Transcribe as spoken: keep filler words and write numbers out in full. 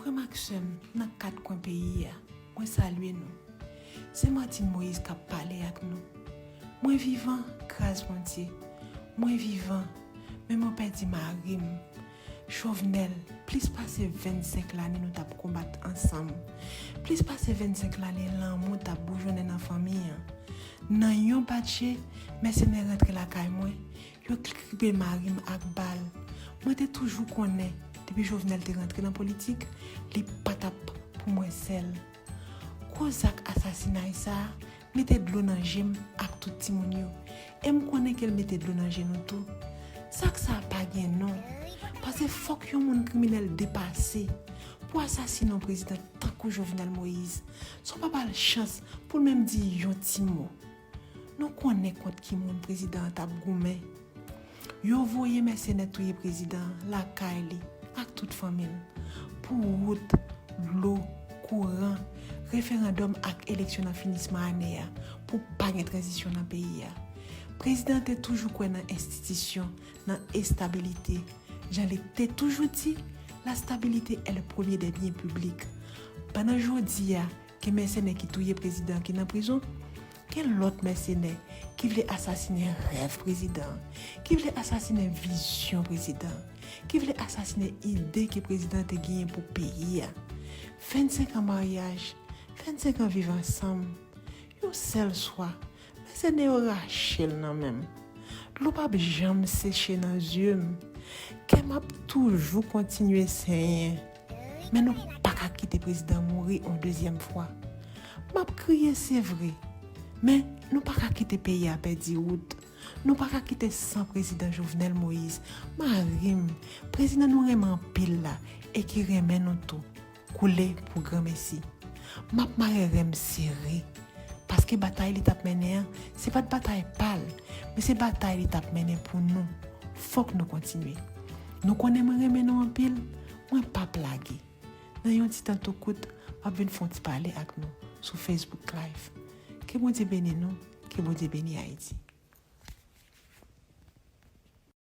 Frè m ak sè m nan kat kwen peyi a, mwen salye nou. Se Martine Moïse k ap pale ak nou. Mwen vivan, gras Bondye. Mwen vivan, men mwen pèdi mari m. Jovenel, plis pase vennsenk lane nou t ap konbat ansanm. Plis pase vennsenk lane lanmou t ap boujonnen nan fanmi an. Nan yon batje, mèsenè rantre lakay mwen, yo kripe mari m ak bal. Mwen te toujou konnen, depi Jovenel te rantre nan politik, li pa t ap pou mwen sèl. Gwo zak asasinay sa a mete dlo nan je m ak tout timoun yo. E m konnen ke l mete dlo nan je nou tou. Zak sa a pa gen non. Paske fòk yon moun kriminèl depase pou asasine yon prezidan tankou Jovenel Moïse. Sa w pa ba l chans pou l menm di yon ti mo. Nou konnen kont ki moun prezidan an t ap goumen. Yo voye mèsenè touye prezidan an lakay li ak tout fanmi l pou wout, dlo, kouran, referandòm ak eleksyon nan finisman ane a pou pa gen tranzisyon nan peyi a. Prezidan an te toujou kwè nan enstitisyon, nan estabilite. Jan li te toujou di, la stabilité est le premier des biens publics. Pandan jodi a, gen mèsenè ki touye prezidan ki nan prizon, gen lòt mèsenè ki vle asasinen rèv prezidan, ki vle asasinen vizyon prezidan, ki vle asasinen ide ke prezidan te genyen pou peyi a. Vennsenk an maryaj, vennsenk an viv ansanm, yon sèl swa, mèsenè yo rache l nan men m. Dlo p ap janm seche nan zye m. Kè m ap toujou kontinye senyen. Men nou pa ka kite prezidan mouri yon dezyèm fwa. M ap kriye, se vre, men nou pa ka kite peyi a pèdi wout. Nou pa ka kite san prezidan Jovenel Moïse, mari m, prezidan nou renmen anpil la e ki renmen nou tou, koule pou granmesi. M ap mare ren m sere, paske batay li t ap mennen an, se pa t batay pa l, men se batay li t ap mennen pou nou. Fòk nou kontinye. Nou konnen mwen renmen nou anpil, mwen p ap lage. Nan yon ti tan tou kout, m ap vin fè yon ti pale ak nou sou Facebook Live. Ke Bondye beni nou, ke Bondye beni Ayiti.